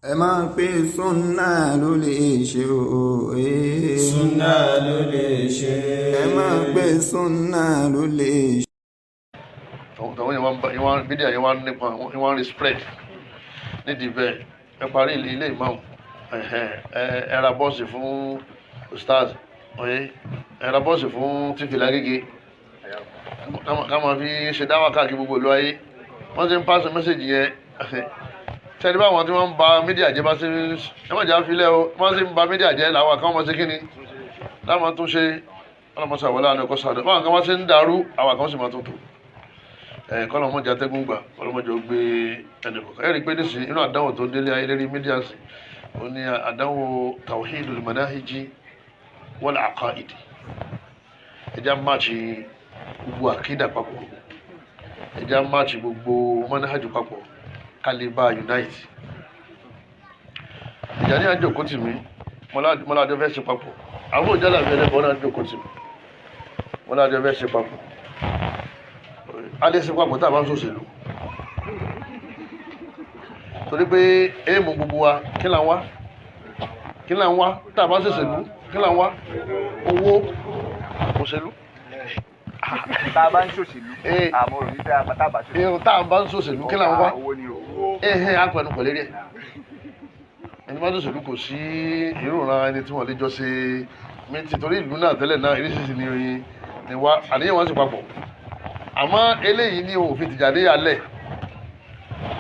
Ẹ máa pé súnà ló lè ṣe o. Súnà ló lè ṣe. Ẹ máa pé súnà ló lè ṣe. Tọ̀wọ́n yẹn wá ń bídíà yẹn wá ń nípa yẹn wá ń rí spread nídìí bẹ́ẹ̀. Ẹ parí ilé ìmáàmù, ẹ ra bọ́ọ̀sì fún ustaz, ọ̀yẹ́ ẹ ra bọ́ọ̀sì fún tífìlà gègé ká máa fi ṣe dáwà káàkiri gbogbo ìlú ayé. Wọ́n ti ń pàṣẹ mẹ́sẹ̀gì yẹn sẹ́ni báwọn tí wọ́n ń ba mídíà jẹ́ bá ṣe ẹ má jẹ́ àfilẹ̀ o. Wọ́n sì ń ba mídíà jẹ́ làwọn kan máa ṣe kíni láwọn tún ṣe ọlọ́mọṣẹ́ àwọn aláàánú ẹ̀kọ́ sàdọ̀ báwọn kan wá ṣe ń dàrú, àwọn kan sì máa tún tò ẹ. Kọlọmọjà tẹgùn gbà, kọlọmọjà ó gbé ẹnì kọ̀ọ̀kan. Ẹ rí i pé nísìnyí inú àdánwò tó délé ayé lérí mídíà sí ó ní àdánwò tawhidul manahiji wal aqaidi. Ẹjá máàcì gbogbo àkídà papọ̀, ẹjá máàcì gbogbo manahaju papọ̀ kálíbà unite. Ìjà ní àjòkó tì mí, mọ́lájọ́ fẹ́ ṣe papọ̀. Àwọn òjálà mi ẹlẹ́bọn náà jòkó tì mí, mọ́lájọ́ fẹ́ ṣe papọ̀. Alẹ́ sí papọ̀ tá a bá ń ṣòṣèlú, torí pé èèmù gbogbo wa, kí là ń wá? Kí là ń wá tá a bá ń ṣòṣèlú? Kí là ń wá? Owó òṣèlú. Tá a bá ń ṣòṣèlú, àmọ́ òní tá a bá ṣòṣèlú. Irun tá a bá ń ṣòṣèlú, kí là ń wá? Owó ni o. Ẹ̀hẹ́n, apẹnu pẹ̀lú ẹ̀. Ẹni bá ń ṣòṣèlú, kò sí ìròràn ẹni tí wọ́n lè jọ ṣe mí ti torí ìlú náà tẹ́lẹ̀ náà ìrísí ni wá àníyàn wọn sì papọ̀. Àmọ́ eléyìí ní òfin Tìjàníyà lẹ̀.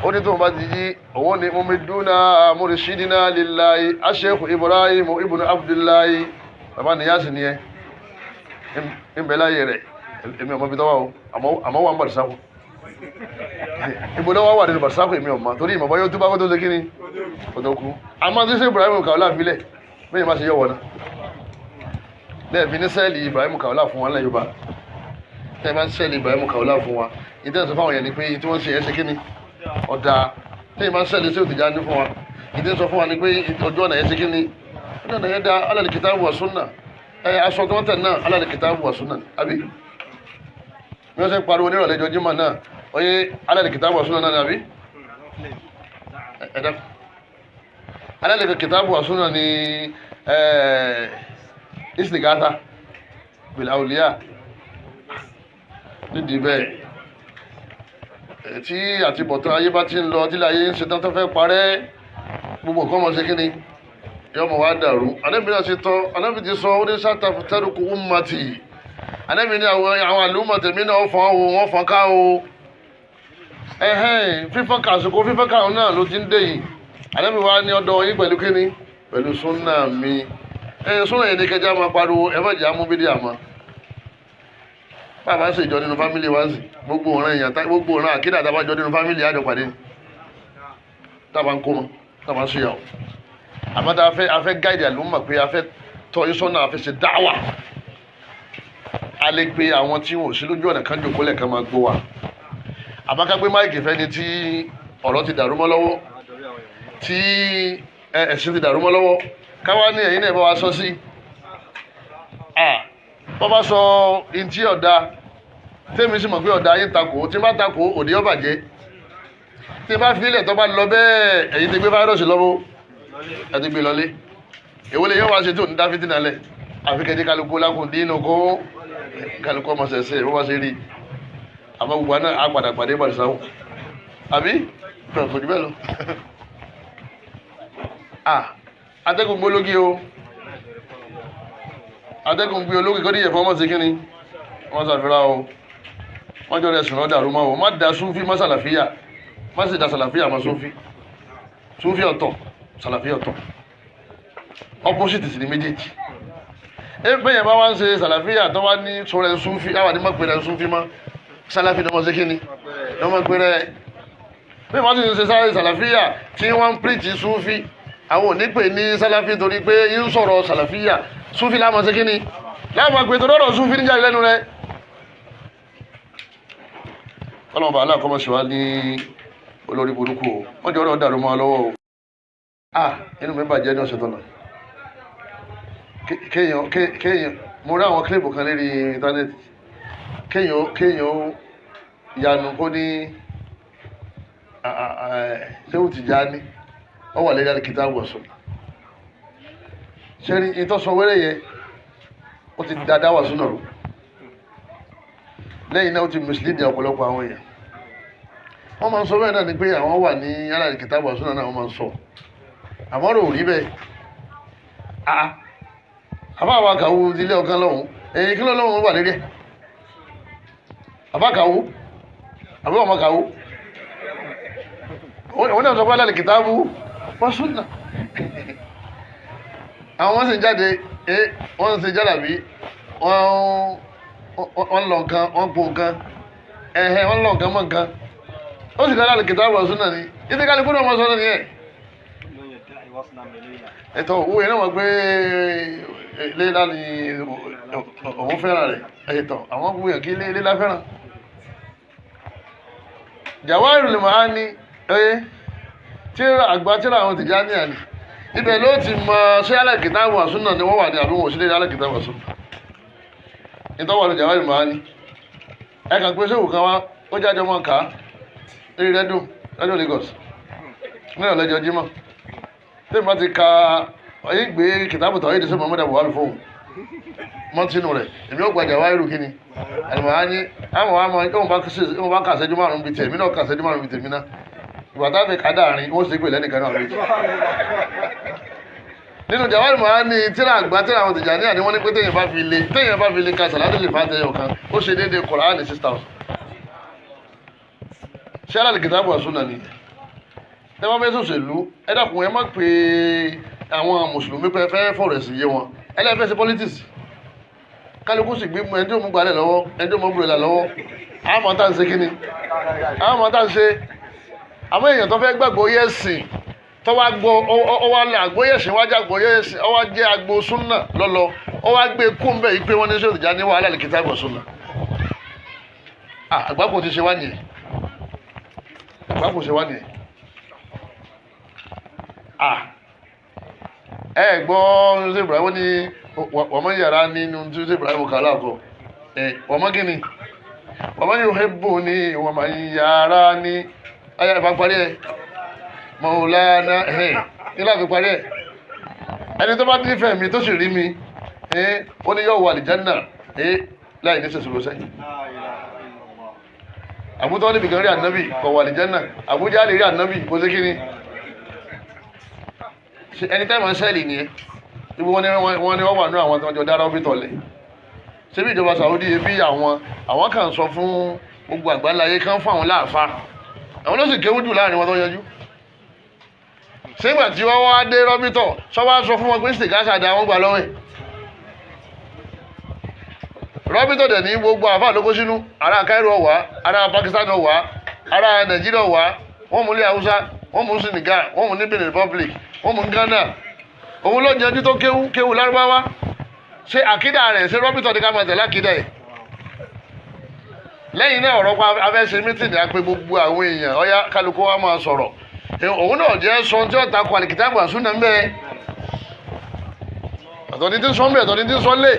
Ó ní tóun bá ti yí òun ní mumiduna murshidina lillahi aṣẹ́kù Ibrahim ibùnú Abdullahi bàbá nìyáàsì ni ẹ ń bẹ láyé rẹ̀. Èmi ọmọ ibi tó wà o, àmọ́ wà ń bàrìsákù. Ibùdó wà wà nínú bàrìsákù, èmi ọmọ torí ìmọ̀ bọ́yọ́ tó bá kó tó ṣe kí ni kó tó kú. Àmọ́ tí sẹ́ Ibrahim Kawla filẹ̀ bẹ́ẹ̀ má ṣe yọ̀ wọ̀ náà lẹ́ẹ̀fi ní sẹ́ẹ̀lì Ibrahim Kawla fún wa lẹ́yìn Yorùbá. Tẹ́ ẹ bá ń sẹ́ẹ̀lì Ibrahim Kawla fún wa, ìtẹ́ sọ fáwọn yẹn ni pé tí wọ́n ṣe ẹ̀ ṣe kí ni ọ̀dà. Tẹ́ ẹ bá ń sẹ́ẹ̀lì sí òtìjà ní fún wa, ìtẹ́ sọ fún wa ni pé ojú ọ̀nà yẹn ṣe kí ni, ojú ọ̀nà yẹn da alal kitabu wa sunna. Ẹ aṣọ tí wọ́n tẹ̀ náà, alal kitabu wa sunna, àbí bí wọ́n ṣe ń pariwo nírọ̀lẹ́ jọ jímọ̀ náà, oye, alal kitabu wa sunna náà, àbí ẹ̀dá alal kitabu wa sunna ni istighatha bil awliya. Nídìí bẹ́ẹ̀, tí àtibọ̀tán ayé bá ti ń lọ, tí ayé ń ṣetán tó fẹ́ parẹ́, gbogbo nǹkan mọ̀ ṣe kí ni yọ mọ̀ wá dàrú. Ànábì náà ṣe tán, Ànábì ti sọ, ó ní sataftariqu ummati. Ànábì ní àwọn àlùmọ̀ tèmi náà fọ́n o, wọ́n fọ́n ká o. Ẹ̀hẹ́n, fífọ́n kàṣùkò, fífọ́n káwọn náà ló ti ń dé yìí. Ànábì wa ní ọ̀dọ̀ yín pẹ̀lú kíni, pẹ̀lú súnà mi. Ẹ̀ súnà yìí ní kẹjá máa pariwo, ẹ má jẹ́ amúbídìí. Àmọ́ bàbá ṣèjọ nínú family wa sí gbogbo ọ̀ràn èèyàn, gbogbo ọ̀ràn àkídà tá a bá jọ nínú family, àjọ pàdé tá a bá ń kó mọ, tá a bá ń ṣèyàwó. Àmọ́ tá a fẹ́ guide àlùmọ̀ pé a fẹ́ tọ́ yín sọ́nà, a fẹ́ ṣe dáwà, a lè pe àwọn tí wọn ò sí lójú ọ̀nà kan jòkó lẹ̀kan máa gbọ́ wa. Àmọ́ ká gbé mic fẹ́ni tí ọ̀rọ̀ ti dàrú mọ́ lọ́wọ́, tí ẹ̀sìn ti dàrú mọ́ lọ́wọ́, káwá ní ẹ̀yin náà bá wa sọ sí bọ́ bá sọ ntí ọ̀dà, tẹ́mi sì mọ̀ pé ọ̀dà yín takò, tí bá takò òde ó bàjẹ́. Tí bá filẹ̀ tó bá lọ bẹ́ẹ̀, ẹ̀yin ti gbé fáírọ̀sì lọ́wọ́, ẹ ti gbé lọlé. Èwo lè yọ wá ṣe tí ò ní dá fìtínà lẹ̀? Àfi kẹ́jẹ́ kálukú lákùn dínú kó kálukú ọmọ sẹ̀sẹ̀ bó bá ṣe rí. Àmọ́ gbogbo àná á padà pàdé bàdìsáwò, àbí kò jù bẹ́ẹ̀ lọ. Atẹ́gùn gbólógì o, atẹ́gùn gbé ológì kó díyẹ̀ fún ọmọ sí kínní wọ́n ṣàfihàn o. Wọ́n jọ rẹ̀ sùn lọ́dà rúmọ́ o. Má da súnfí má sàlàfíà, má sì da sàlàfíà má súnfí. Súnfí ọ̀tọ̀, sàlàfíà ọ̀tọ̀, opposite sì ni méjèèjì. Ẹ bẹ́ẹ̀ yẹn bá wá ń ṣe sàlàfíà tó wá ní sọ̀rọ̀ ẹ̀ súnfí, àwọn àti má pè rẹ̀ súnfí mọ́, sàlàfí ni wọ́n ṣe kínní ni wọ́n pè rẹ̀. Bẹ́ẹ̀ wọ́n ti ṣe sáré sàlàfíà tí wọ́n ń preach súnfí, àwọn ò ní pè ní sàlàfí torí pé ń sọ̀rọ̀ sàlàfíà. Súnfí láwọn ṣe kínní láwọn pè tó lọ́rọ̀ súnfí níjà lẹ́nu rẹ̀. Ọlọ́mọba aláàkọ́mọ̀ṣe wa ní olórí burúkú o, wọ́n jẹ́ ọ̀rọ̀ dàrú mọ́ ọ lọ́wọ́ o. Ah, inú mi bàjẹ́ ní ọ̀sẹ̀ tó lọ. Kéèyàn kéèyàn, mo rí àwọn kílípù kan lérí íńtánẹ́ẹ̀tì, kéèyàn yanu kó ní Ṣéwù Tìjání. Ó wà lórí al-kitabu wa sunnah. Ṣẹ́ni ìtọ́sọ wẹ́rẹ́ yẹn ó ti da dáwà súnà rò. Lẹ́yìn náà ó ti mùsùlùmí ọ̀pọ̀lọpọ̀ àwọn èèyàn. Wọ́n máa ń sọ bẹ́ẹ̀ náà ni pé àwọn wà ní al-kitabu wa sunnah náà wọ́n máa ń sọ. Àmọ́ rò rí bẹ́ẹ̀. Àbá àwọn akàwù ti ilé ọ̀kan lọ́hùn. Èyí kí ló lọ́hùn wà lérí ẹ̀? Àbá kàwù? Àbá ọmọ kàwù? Òun náà sọ pé al-kitabu wa sunnah. Àwọn wọ́n sì ń jáde, wọ́n ń ṣe jálàbí, wọ́n lọ nǹkan, wọ́n po nǹkan, ẹ̀hẹ́ wọ́n lọ nǹkan mọ́ nǹkan. Ó sì dára al-kitabu wa sunnah ni. Ìdí kálukú náà wọ́n sọ náà nìyẹn. Ẹ̀tọ́ owó yẹn náà wọ́n gbé léla ni òun fẹ́ràn rẹ̀. Ẹ̀tọ́ àwọn gbogbo yẹn kí léla fẹ́ràn. Jawahirul Ma'ani tíra àgbà tíra àwọn Tìjàníyà ni. Ibẹ̀ ló ti mọ ṣé al-kitabu wa sunnah ni wọ́n wà ní àbí wọn ò sí lé al-kitabu wa sunnah. Nítorí wà ní Jawahirul Ma'ani. Ẹ kàn pé sóòwò kan wá, ó jáde ọmọ ká lórí rẹ́dùn rẹ́dùn Lagos ní ọ̀lẹ́jọ́ Jímọ̀. Tí mo bá ti ka ọyẹ́ gbé kìtàbù tàwọn èdè sọ́mọ́ mọ́dà Buhari fóun mọ́tínú rẹ̀, èmi ó gba Jawahiru kí ni Al-Ma'ani. Àwọn àmọ́ ìwọ̀n bá kà ṣẹ́jú márùn-ún bíi tèmi náà, kà ṣẹ́jú márùn-ún bíi tèmi náà. Ìgbà tá a fi kàdá àárín wọ́n sì pè lẹ́nìkan náà méjì. Nínú Jawahirul Ma'ani tíra àgbà tíra àwọn Tìjàníyà ni wọ́n ní pé téèyàn bá fi lè ka sàlátì lè fàtẹ́ yọ̀ kan, ó ṣe déédéé Kùránì 6,000. Ṣé al-kitabu wa sunnah ni? Ẹ bá fẹ́ ṣòṣèlú, ẹ dákun ẹ má pe àwọn mùsùlùmí pé fẹ́ fọ̀rọ̀ ẹ̀sìn yé wọn. Ẹ lẹ́ẹ̀ fẹ́ ṣe politics. Kálukú sì gbé ẹni tó mú gbalẹ̀ lọ́wọ́, ẹni tó mú búrẹ́là lọ́wọ́. Àmọ́ tá à ń ṣe kíni? Àmọ́ tá à ń ṣe. Àmọ́ èèyàn tó fẹ́ gbàgbọ́ yẹ̀sìn, tó wá gbọ́ ọwọ́ alẹ́ àgbóyẹ̀sìn wájú àgbóyẹ̀sìn, ọwọ́ jẹ́ agbo súnà lọ́lọ́, ọwọ́ gbé kú ń bẹ̀ yìí pé wọ́n ní sọ́dọ̀ já ní wàhálà al-kitabu wa sunnah. Àgbákò ti ṣe wá nìyẹn. Àgbákò ṣe wá nìyẹn. Ẹ gbọ́ ṣe Ibrahim ní wọ́n mọ yàrá nínú ṣe Ibrahim kàlá kọ. Wọ́n mọ kíni? Wọ́n mọ yuhibbuni, wọ́n mọ yàrá ní. Ayé ìfà parí ẹ̀. Maulana nílá fi parí ẹ̀. Ẹni tó bá nífẹ̀ẹ́ mi tó sì rí mi, ó ní yóò wọ àlìjánà láì ní sèṣirò sẹ́yìn. Àbútọ́ níbi kan rí ànábì kò wọ àlìjánà, Àbújá lè rí ànábì kò sí kíni. Ẹni tẹ́ máa ń sẹ́ẹ̀lì nìyẹn. Ibi wọ́n ní wọ́n wà ní àwọn tí wọ́n jọ dára ọ́bìtọ̀ lẹ̀. Ṣé bí ìjọba Saudi bí àwọn kan sọ fún gbogbo àgbáńláyé kan fún àwọn láàfáà. Àwọn ló sì kéwú jù láàrin wọn tó yanjú. Sígbà tí wọ́n wá dé rọ́bìtọ̀, sọ wá sọ fún wọn pé sìgá ṣàdá wọn gbà lọ́wọ́ ẹ̀. Rọ́bìtọ̀ dẹ̀ ní gbogbo àfáà ló kó sínú, ará Cairo ọ̀wá, ará Pakistan ọ̀wá, ará Nàìjíríà ọ̀wá, wọ́n mú ilé Haúsá, wọ́n mú Senegal, wọ́n mú ní Benin Republic, wọ́n mú Ghana. Òun ló yanjú tó kéwú kéwú Lárúbáwá. Ṣé àkídà rẹ̀ ṣé rọ́bìtọ̀ ní ká máa tẹ̀lé àkídà ẹ̀? Lẹ́yìn náà ọ̀rọ̀ pa afẹ́ṣe mítìnì á pé gbogbo àwọn èèyàn ọ̀yá kálukú wa máa sọ̀rọ̀. Òun náà jẹ́ sọ tí ó takò al-kitabu wa sunnah ń bẹ́ẹ̀. Ọ̀tọ̀ ní tí ń sọ ń bẹ̀, ọ̀tọ̀ ní tí ń sọ lé.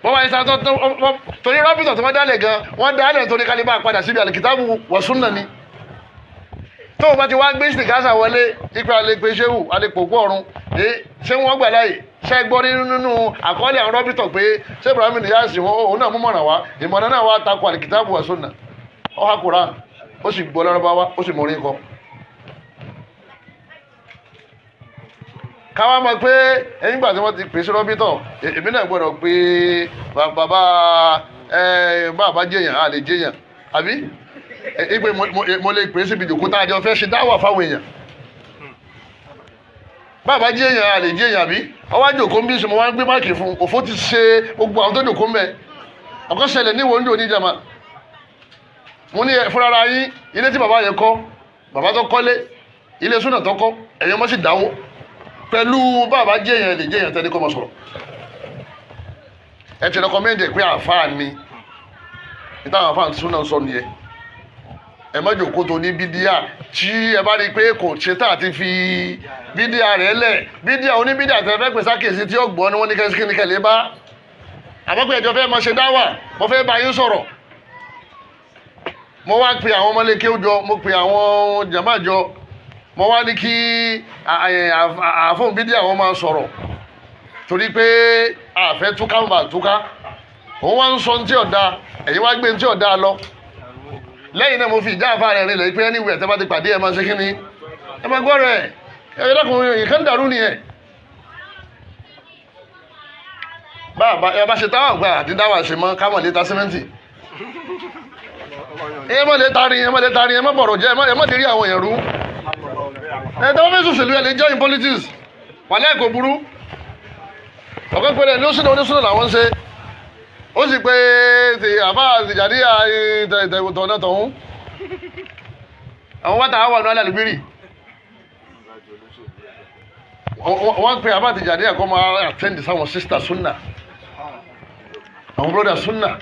Wọ́n wáyé sá torí rọ́bìtọ̀ tó wọ́n dálẹ̀ gan, wọ́n dálẹ̀ torí kálíbà padà síbi al-kitabu wa sunnah ni. Tó o bá ti wá gbé sìgásà wọlé, ipe alẹ́ ṣéwù, alẹ́ pòpọ̀ ọ̀run, ṣé wọ́n gbà láyè? Ṣé gbọ́ nínú àkọọ́lẹ̀ àwọn rọ́bìtọ̀ pé ṣé Ibrahim Niyasi òun náà mú mọ̀ràn wá, ìmọ̀ràn náà wá takò al-kitabu wa sunnah. Ó há Kùránì, ó sì gbọ́ Lárúbáwá, ó sì mọ orin kọ. Káwá mọ̀ pé ẹ̀yìn ìgbà tí wọ́n ti pèsè rọ́bìtọ̀, èmi náà gbọ́dọ̀ pé bàbá bàbá jẹ̀yàn, a lè jẹ̀yàn, àbí? Ìpè mo lè pè é síbi ìjòkó tá a jọ fẹ́ ṣe dáwà fáwọn èèyàn. Bàbá jẹ̀yàn, a lè jẹ̀yàn, àbí? Ọwọ́ àjòkó ń bí sọ mo wá ń gbé máìkì fún un, òfó ti ṣe gbogbo àwọn tó jòkó ń bẹ. Ọ̀kan ṣẹlẹ̀ ní ìwọ̀n ní oníjàmá. Mo ní fúnra yín, ilé tí bàbá yẹn kọ́, bàbá tó kọ́lé, ilé súnà tó kọ́, ẹ̀yin ọmọ sì dáwó. Pẹ̀lú bàbá jẹ̀yàn lè jẹ̀yàn tẹ́lẹ̀ kọ́ mọ sọ̀rọ̀. Ẹ ti rẹkọmẹ́ndì pé àáfàá ni. Ìtàn àáfàá súnà sọ nìyẹn. Ẹ má jòkó tó ní bídíà tí ẹ bá rí i pé kò ṣe tá àti fi bídíà rẹ̀ lẹ̀. Bídíà oníbídíà tẹ fẹ́ pè sákèsí tí ó gbọ́ ni wọ́n ní kẹ́síkẹ́ni bá. Àmọ́ pé ẹjọ́ fẹ́ máa ṣe dáwà, mo fẹ́ bá yín sọ̀rọ̀. Mo wá pe àwọn ọmọléke jọ, mo pe àwọn jàmá jọ, mo wá ní kí àfọ̀n bídí àwọn máa sọ̀rọ̀ torí pé àfẹ́ túká ń bà túká. Òun wá ń sọ ní tí ọ̀dà, ẹ̀yin wá gbé ní tí ọ̀dà lọ. Lẹ́yìn náà mo fi ìjà àfa rẹ̀ rinlẹ̀ pé anywhere tẹ́ bá ti pàdé, ẹ̀ máa ṣe kí ni, ẹ máa gbọ́ rẹ̀. Ẹ dákun, ìkan dàrú nìyẹn. Bá ẹ bá ṣe táwọn àgbà àti dáwà ṣe mọ́ kámọ̀ lè ta símẹ́ǹtì, ẹ má lè tarin, ẹ má lè tarin, ẹ má bọ̀rọ̀ jẹ́, ẹ má lè rí àwọn èèyàn rú. Ẹ tẹ́wọ́n fẹ́ sòṣèlú, ẹ lè join politics, wàlẹ́ kò burú. Ọ̀kẹ́ pẹ̀lẹ́ ní oṣù oníṣúná làwọn ń ṣe, ó sì pé ti àbá àtìjáde tọ̀nà tọ̀hún àwọn wátà àwọn àlọ́ àlùbírì. Wọ́n pe àbá àtìjáde ẹ̀kọ́ máa attend sáwọn sister sunna, àwọn brother sunna.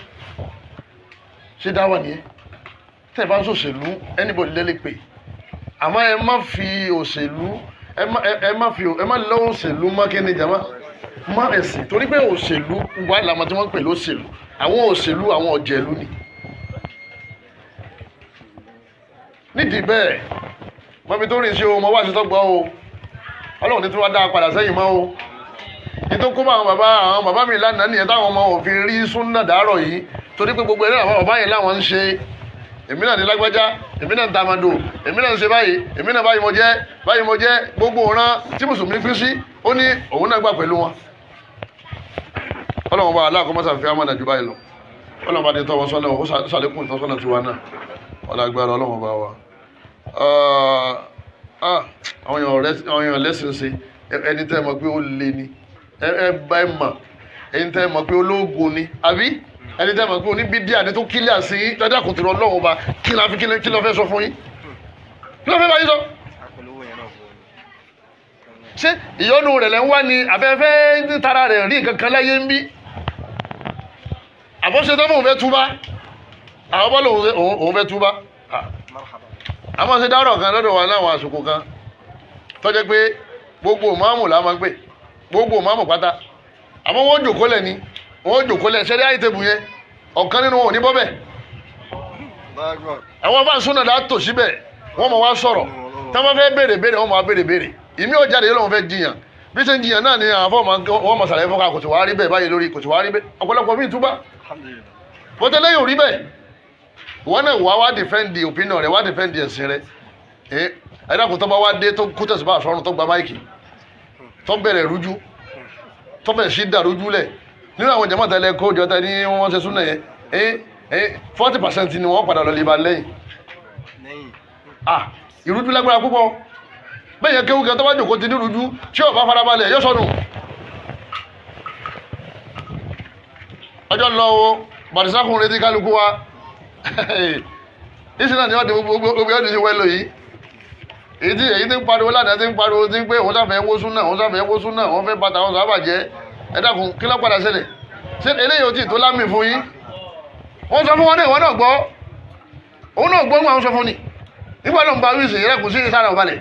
Ṣé dáwà nìyẹn? Tẹ́ ẹ bá ń ṣòṣèlú, anybody lẹ́lẹ́ pé, àmọ́ ẹ má fi òṣèlú, ẹ má fi, ẹ má lọ òṣèlú mọ́ kí ni jama mọ́ ẹ̀sìn, torí pé òṣèlú wà lámà tí wọ́n ń pè lóṣèlú. Àwọn òṣèlú, àwọn ọ̀jẹ̀lú ni. Nídìí bẹ́ẹ̀, mọ́bi tó rìn sí o, mọ́ wá sí tọ́gbọ́ o. Ọlọ́run ní tí wọ́n dá a padà sẹ́yìn mọ́ o. Ní tó kó bá àwọn bàbá mi lánàá nìyẹn, táwọn ọmọ òfin rí súnà dàárọ̀ yìí, torí pé gbogbo ẹ̀rọ àwọn bàbá yẹn láwọn ń ṣe. Èmi náà ní lágbájá, èmi náà ń tamado, èmi náà ń ṣe báyìí, èmi náà báyìí mo jẹ́, báyìí mo jẹ́. Gbogbo ọ̀ràn tí mùsùlùmí pín sí, ó ní òun náà gbà pẹ̀lú wọn. Ọlọ́run bá aláàkọ́ mọ́sá fi amọ̀nà jù báyìí lọ. Ọlọ́run bá ti tọ́ wọn sọ́nà, ó sàlékún ìtọ́sọ́nà tiwa náà. Ọlágbára Ọlọ́run bá wa. Àwọn èèyàn lẹ́sìn ṣe. Ẹni tẹ́ mọ̀ pé ó le ni, ẹ bá ẹ mọ̀, ẹni tẹ́ mọ̀ pé ológun ni, àbí ẹni tẹ́ mọ̀ pé oníbídíà ni tó kílíà sí dáadáa, kò tìrọ Ọlọ́run ba kí la fi kí ló fẹ́ sọ fún yín? Kí ló fẹ́ bá yín sọ? Ṣé ìyọnu rẹ̀ lẹ́ ń wá ni, abẹ́fẹ́ tara rẹ̀ rí nǹkan kan láyé ń bí? Àbọ̀ṣe tó fóun fẹ́ túbá, àwọn bọ́ lòun òun fẹ́ túbá. Àmọ́ ṣe dárọ̀ kan lọ́dọ̀ wa láwọn àsìkò kan tó jẹ́ pé gbogbo máàmù la máa ń pè, gbogbo máàmù pátá. Àmọ́ wọ́n jòkó lẹ̀ ni, wọ́n jòkó lẹ̀ ṣẹ́rí àìtẹ́bù yẹn, ọ̀kan nínú wọn ò ní bọ́ bẹ̀. Àwọn bá ń súnà dá tò síbẹ̀, wọ́n mọ̀ wá sọ̀rọ̀ tí wọ́n fẹ́ béèrè béèrè, wọ́n mọ̀ wá béèrè béèrè. Ìmí ò jáde yóò lóun fẹ́ jiyàn. Bí ṣe ń jiyàn náà ni àwọn afọ́ wọn mọ̀ sàlàyé fọ́nká, kò sì wá rí bẹ́ẹ̀ báyìí lórí, kò sì wá rí bẹ́ẹ̀. Ọ̀pọ̀lọpọ̀ míì túbá bọ́tẹ́lẹ́ yóò rí bẹ́ẹ̀. Wọ́n náà wá defend the opinion rẹ̀, wá defend ẹ̀sìn rẹ̀. Ẹ dákun, tó bá wá dé tó kú tẹ̀síbá àsọ̀run, tó gba máìkì, tó bẹ̀rẹ̀ rújú, tó bẹ̀rẹ̀ sí dàrújú lẹ̀ nínú àwọn jàmáà tẹ́lẹ̀ kó jọ tẹ́ ní wọ́n ṣe súnà yẹn, 40% ni wọ́n padà lọ lè ba lẹ́yìn. Ah, ìrújú lágbára púpọ̀. Bẹ́ẹ̀ yẹn kéwú kan tó bá jòkó ti ní rújú, tí ò bá farabalẹ̀ yóò sọnù. Ọjọ́ ń lọ o, bàdìsákùn retí kálukú wa. Ìsìn náà ni wọ́n ti gbogbo ọdún sí wẹ́lò yìí. Èyí tí ń pariwo lánàá, tí ń pariwo, tí ń pé òun sáfẹ́ wó súnà, òun sáfẹ́ wó súnà, òun fẹ́ bàtà, òun sábà jẹ́. Ẹ dákun, kí ló padà ṣẹlẹ̀? Ṣé eléyìí ò tí ì tó lámì fún yín? Wọ́n sọ fún wọn náà, ìwọ náà gbọ́, òun náà gbọ́, wọn sọ fún ni nígbà náà ń ba wíìsì ìrẹ́kùn sí sára ọ̀balẹ̀.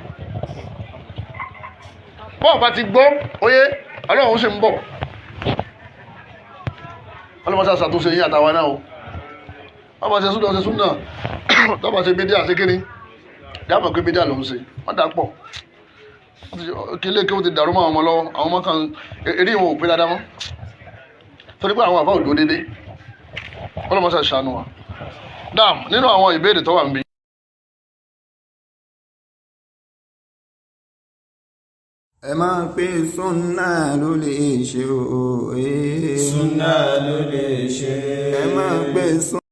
Bọ́ọ̀ bá ti gbọ́ oyé, Ọlọ́run sì ń bọ̀. Ọlọ́mọṣà ṣàtúnṣe yín àtàwọn náà o. Ọba ṣe súnà, ṣe súnà. Tọ́ba ṣe bídíà, ṣe kíni, dáàbò pé bídíà ló ń ṣe. Wọ́n dà pọ̀ kí ilé kí ó ti dàrú mọ́ àwọn ọmọ lọ́wọ́. Àwọn ọmọ kan eré ìwọ̀n ò pé dáadáa mọ́ torí pé àwọn àbá òdò dédé. Ọlọ́mọṣà ṣàánú wa. Dam nínú àwọn ìbéèrè tó wà níbí. Ẹ máa pé súnà ló lè ṣe o. Súnà ló lè ṣe. Ẹ máa pé súnà.